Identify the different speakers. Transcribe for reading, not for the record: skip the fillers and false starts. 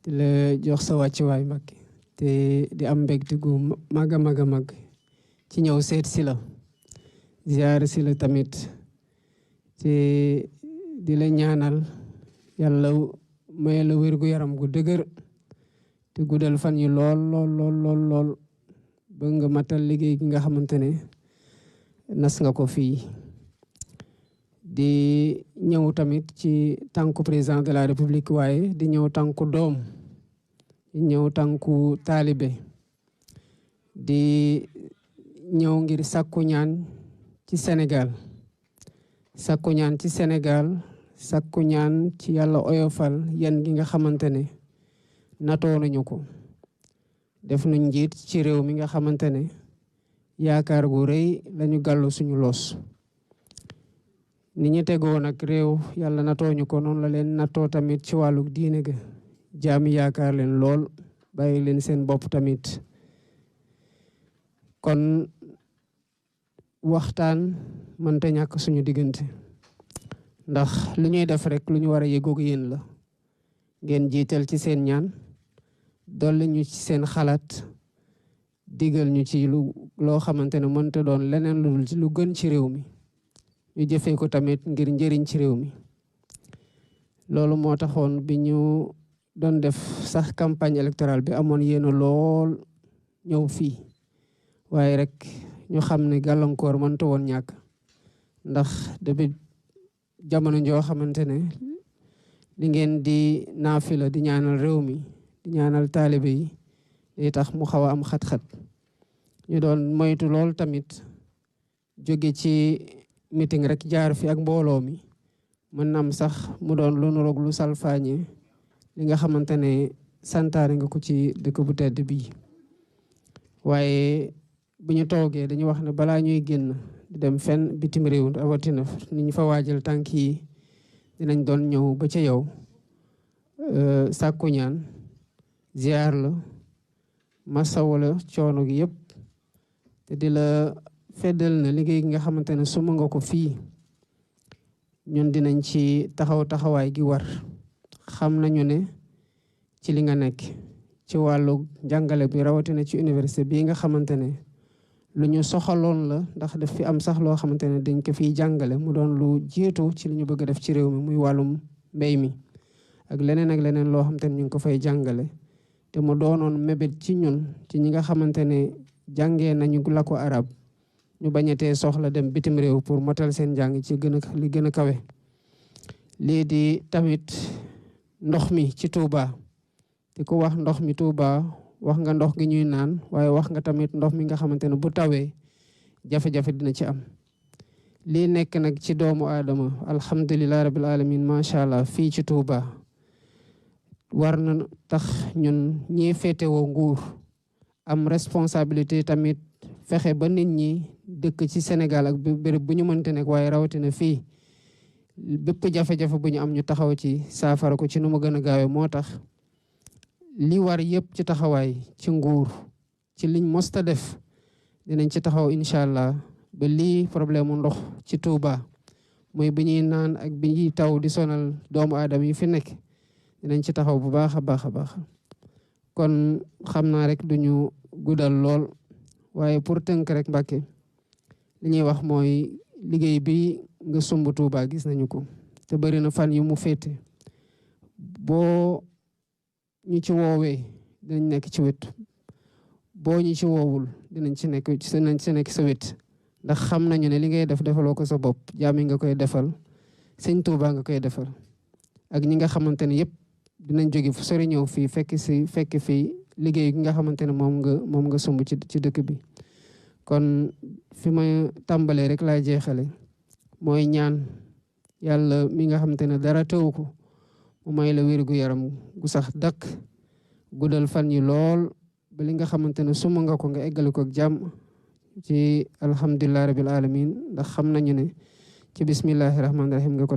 Speaker 1: di la jox sa wàccuwaay Mbàkke te di am mbégte gu mag a mag a mag ci ñëw seet si la ziyaar si la tamit te di la ñaanal yàlla may la wér gu yaram gu dëgër te guddal fan yi lool lool lool lool lool ba nga matal liggéey gi nga xamante ne nas nga ko fii di ñëw tamit ci tànku président de la république waaye di ñëw tànku doom di ñëw tànku taalibe di ñëw ngir sàkku ñaan ci Sénégal sàkku ñaan ci Sénégal sàkku ñaan ci yàlla oyofal yan gi nga xamante ne natoo nañu ko def nu njiit ci réew mi nga xamante ne yaakaar gu rëy lañu gàllu suñu loos ni ñu tegoo nag réew yàlla natoo ñu ko noonu la leen natoo tamit ci wàllu diine ga jaami yaakaar leen lool bàyyi leen seen bopp tamit kon waxtaan mënta ñàkk suñu diggante ndax lu ñuy def rek lu ñu war a yëgoog yéen la ngeen jiital ci seen ñaan dolli ñu ci seen xalaat digal ñu ci loo xamante ne mënta doon leneen lu gën ci réew mi ñu jëfee ko tamit ngir njëriñ ci réew mi loolu moo taxoon bi ñu doon def sax campagne électorale bi amoon yéena lool ñëw fii waaye rek ñu xam ne gàllankoor mënta woon ñàkk ndax depuis jamono joo xamante ne li ngeen di naafila di ñaanal réew mi di ñaanal taalibe yi day tax mu xaw a am xat-xat ñu doon moytu lool tamit jóge ci meeting rek jaar fi ak mbooloo mi mën na am sax mu doon lu nuroog lu salfaañe li nga xamante ne santaane nga ko ci dëkk bu tedd bii waaye bu ñu toogee dañu wax ne balaa ñuy génn di dem fenn bitim réew rawatina ni ñu fa waajal tànk yi dinañ doon ñëw ba ca yow sàkku ñaan ziar la masawu la coono gi yëpp te di la feddal na liggéey gi nga xamante ne suma nga ko fii ñun dinañ ci taxawaay gi war xam nañu ne ci li nga nekk ci wàllu jàngale bi rawatina ci université bii nga xamante ne lu ñu soxaloon la ndax daf fi am sax loo xamante ne dañ ko fiy jàngale mu doon lu jiitu ci li ñu bëgg a def ci réew mi muy wàllum mbéy mi ak leneen loo xamante ne ñu ngi ko fay jàngale te mu doonoon mébét ci ñun ci ñi nga xamante ne jàngee nañu làkku arab ñu bañatee soxla dem bitim réew pour motal seen jàng ci li gën a kawe lii di tamit ndox mi ci Touba te ku wax ndox mi Touba wax nga ndox gi ñuy naan waaye wax nga tamit ndox mi nga xamante ne bu tawee jafe-jafe dina ci am lii nekk nag ci doomu aadama alhamdulilah rabbil alamin macha allah fii ci Touba war na tax ñun ñii féetewoo nguur am responsabilité tamit fexe ba nit ñi dëkk ci Sénégal ak béréb bu ñu mënte nekk waaye rawatina fii bépp jafe-jafe bu ñu am ñu taxaw ci saafara ko ci nu mu gën a gaawee moo tax li war yëpp ci taxawaay ci nguur ci liñ mosta def dinañ ci taxaw incha allah ba lii problème mu ndox ci Touba mooy bi ñuy naan ak bi ñuy taw di sonal doomu aadama yi fi nekk dinañ ci taxaw bu baax a baax a baax kon xam naa rek duñu guddal lool waaye pour tënk rek Mbàkke li ñuy wax mooy liggéey bi nga sumb Touba gis nañu ko te bari na fan yu mu féete boo ñu ci woowee dinañ nekk ci wet boo ñu ci woowul dinañ ci nekk sa wet ndax xam nañu ne li ngay def defaloo ko sa bopp jaami nga koy defal sëñ Touba nga koy defal ak ñi nga xamante ne yëpp dinañ jóge fu sori ñëw fii fekk fii liggéey gi nga xamante ne moom nga sumb ci dëkk bi kon fi ma tàmbalee rek laay jeexale mooy ñaan yàlla mi nga xamante ne dara tëw ko mu may la wér gu yaram gu sax dakk guddal fan yi lool ba li nga xamante ne suma nga ko nga eggale ko ak jàmm ci alhamdulilah rabil alamin ndax xam nañu ne ci bismillahi rahmaani rahim nga ko